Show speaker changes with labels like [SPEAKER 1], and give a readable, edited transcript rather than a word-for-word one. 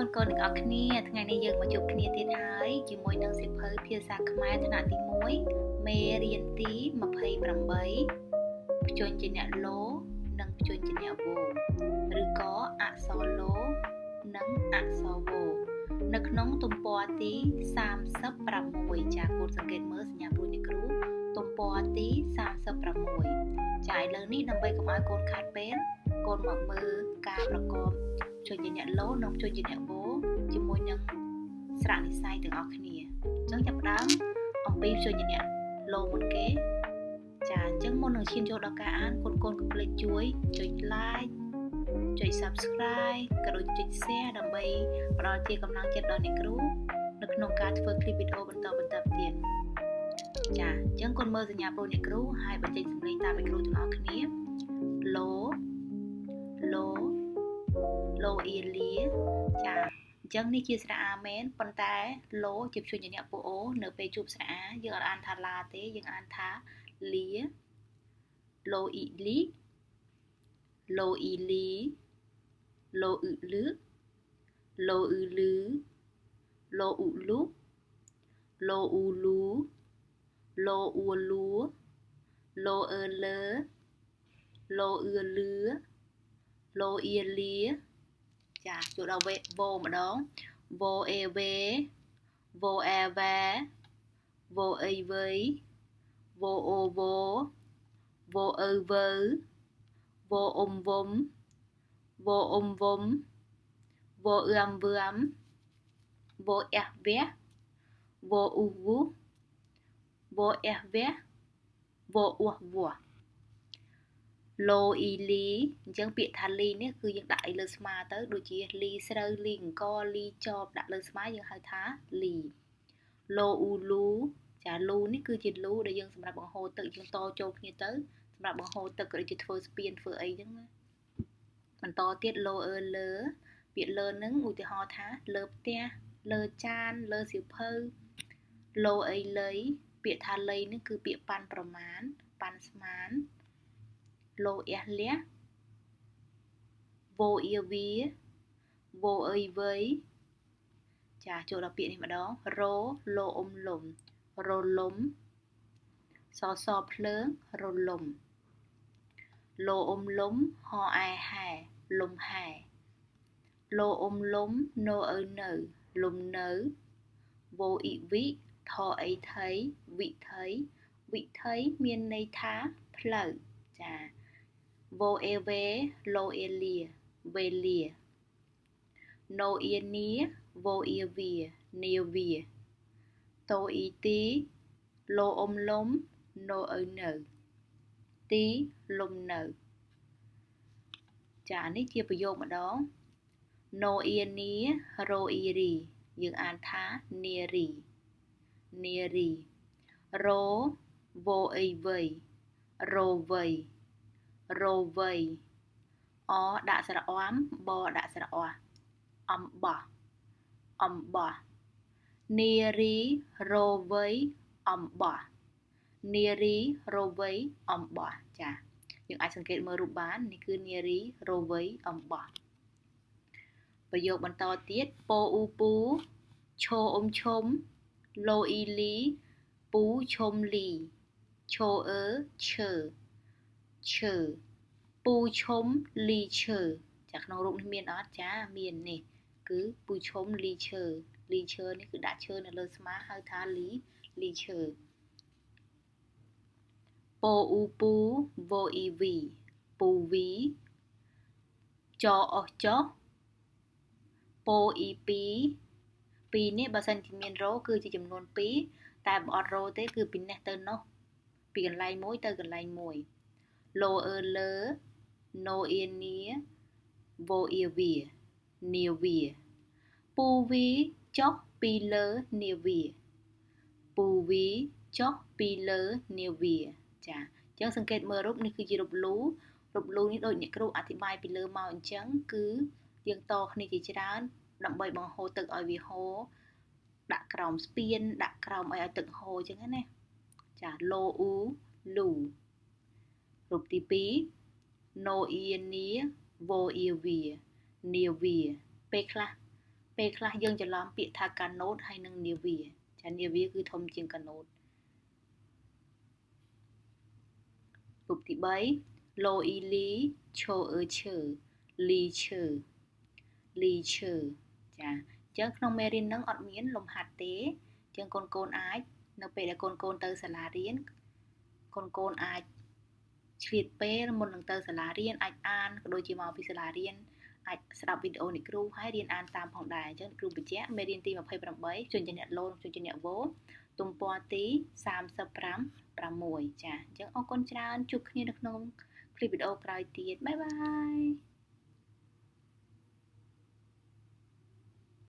[SPEAKER 1] កូនកូនទាំងអស់គ្នាថ្ងៃនេះយើងមកជួបគ្នាទៀតហើយជាមួយនឹងសៀវភៅភាសាខ្មែរថ្នាក់ទី1មេរៀនទី28ព្យញ្ជនៈលោនិងព្យញ្ជនៈវោឬក៏អក្សរលោនិងអក្សរវោនៅក្នុងទំព័រទី36ចាកូនសង្កេតមើលសញ្ញាព្រួយអ្នកគ្រូទំព័រទី36ចាឥឡូវនេះដើម្បីកុំឲ្យកូនខាត់ពេលកូនមកមើលការប្រកបព្យញ្ជនៈលោនិងព្យញ្ជនៈវោជាមួយនឹងស្រៈនិស្ស័យទាំងអស់គ្នាអញ្ចឹងចាប់ផ្ដើមអំពីព្យញ្ជនៈលោមុនគេចាអញ្ចឹងមុននឹងឈានចូលដល់ការអានកូនកូនកុំភ្លេចជួយចុច like ចុច Subscribe ក៏ដូចចុច Share ដើម្បីផ្ដល់ជាកម្លាំងចិត្តដល់អ្នកគ្រូនៅក្នុងការធ្វើคลิปវីដេអូបន្តបន្តទៀតចាអញ្ចឹងកូនមើលសញ្ញាប្រូអ្នកគ្រូហើយបញ្ចេញសំឡេងតាមអ្នកគ្រូទាំងអស់គ្នាលោលោលោអ៊ីលាចាអញ្ចឹងនេះជាស្រៈអាមែនប៉ុន្តែលោជាព្យញ្ជនៈពោអូនៅពេលជួបស្រៈអាយើងអត់អានថាឡាទេយើងអានថាលាលោអ៊ីលីលោអ៊ីលីលោអ៊ឺលឺលោអ៊ឺលឺលោអ៊ូលូលោអ៊ូលូលោអ៊ូលូលោអឺលើលោអឺលឺលោអ៊ីលាចាចូលដល់វោម្ដងវោអេវេវោអេវ៉ាវោអីវៃវោអូវោវោអឺវើវោអ៊ុំវុំវោអ៊ុំវុំវោអឿមវឿមវោអះវះវោអ៊ូវូវោអះវះវោអ៊ូវោលោអ៊ីលីអញ្ចឹងពាក្យថាលីនេះគឺយើងដាក់អីលើស្មាទៅដូចជាលីស្រូវលីអង្គលីចបដាក់លើស្មាយើងហៅថាលីលោអ៊ូលូចាលូនេះគឺជាលូដែលយើងសម្រាប់បង្ហូរទឹកយើងតចូលគ្នាទៅសម្រាប់បង្ហូរទឹកក៏ដូចជាធ្វើស្ពានធ្វើអីចឹងណាបន្តទៀតលោអឺលើពាក្យលើនឹងឧទាហរណ៍ថាលើផ្ទះលើចានលើសៀវភៅលោអីលីពាក្យថាលីនេះគឺពាក្យប៉ាន់ប្រមាណប៉ាន់ស្មានលោអះលះវោអ៊ីវាវោអីវៃចាចូលដល់ពាក្យនេះម្ដងរ៉ូលោអ៊ុំលុំរលំសសភ្លើងរលំលោអ៊ុំលុំហអែហែលំហែលោអ៊ុំលុំណូអឺនៅលំនៅវោអ៊ីវិថអីថៃវិថីវិថីមានន័យថាផ្លូវចាវោអេវេលោអេលាវេលាណូអ៊ីនីវោអ៊ីវានីវាតូអ៊ីទីលោអ៊ុំលុំណូអឺនៅទីលំនៅចានេះជាប្រយោគម្ដងណូអ៊ីនីរ៉ូអ៊ីរីយើងអានថានារីនារីរ៉ូវោអីវៃរ៉ូវៃរ៉ូវៃអដាក់ស្រៈអមបដាក់ស្រៈអអំបោះអំបោះនារីរ៉ូវៃអំបោះនារីរវៃអំបោះចាយើងអាចសង្កេតមើលរូបបាននេះគឺនារីរវៃអំបោះប្រយោគបន្តទៀតពោអ៊ូពូឈោអ៊ុំឈុំលោអ៊ីលីពូឈុំលីឈោអឺឈើឈើពូឈុំលីឈើចាក្នុងរូបនេះមានអត់ចាមាននេះគឺពូឈុំលីឈើលីឈើនេះគឺដាក់ឈើនៅលើស្មាហៅថាលីលីឈើពោអ៊ូពូវោអ៊ីវីពូវីចអស់ចោះពោអ៊ីពីពីនេះបើសិនជាមានរ៉ូគឺជាចំនួន2តែបើអត់រ៉ូទេគឺពីនេះទៅនោះពីកន្លែងមួយទៅកន្លែងមួយលោអឺលើណូអ៊ីនីវោអ៊ីវីនីវីពូវីចុះពីលើនាវីពូវីចុះពីលើនាវីចាអញ្ចឹងសង្កេតមើលរូបនេះគឺជារូបលូរូបលូនេះដូចអ្នកគ្រូអធិប្បាយពីលើមកអញ្ចឹងគឺយើងតគ្នាជាច្រើនដើម្បីបង្ហូរទឹកឲ្យវាហូរដាក់ក្រោមស្ពានដាក់ក្រោមអីឲ្យទឹកហូរអញ្ចឹងណាចាឡូអ៊ូលូរូបទី2ណូអ៊ីនីវោអ៊ីវីនីវីពេលខ្លះ ពេលខ្លះយើងច្រឡំពាក្យថាកាណូតហើយនិងនាវាចានាវាគឺធំជាងកាណូតរូបទី3ឡូអ៊ីលីឈូអឺឈើលីឈើលីឈើចាអញ្ចឹងក្នុងមេរៀនហ្នឹងអត់មានលំហាត់ទេអញ្ចឹងកូនកូនអាចនៅពេលដែលកូនកូនទៅសាលារៀនកូនកូនអាចឆ្លៀតពេលមុននឹងទៅសាលារៀនអាចអានក៏ដូចជាមកពីសាលារៀនអាចស្ដាប់វីដេអូនៃគ្រូហើយរៀនអានតាមផងដែរអញ្ចឹងគ្រូបញ្ជាក់មេរៀនទី28ជនជាអ្នកឡូជនជាអ្នកវ៉ូទំព័រទី35 6ចាអញ្ចឹងអរគុណច្រើនជួបគ្នានៅក្នុងคลิปវីដេអូក្រោយទៀតបាយបាយ។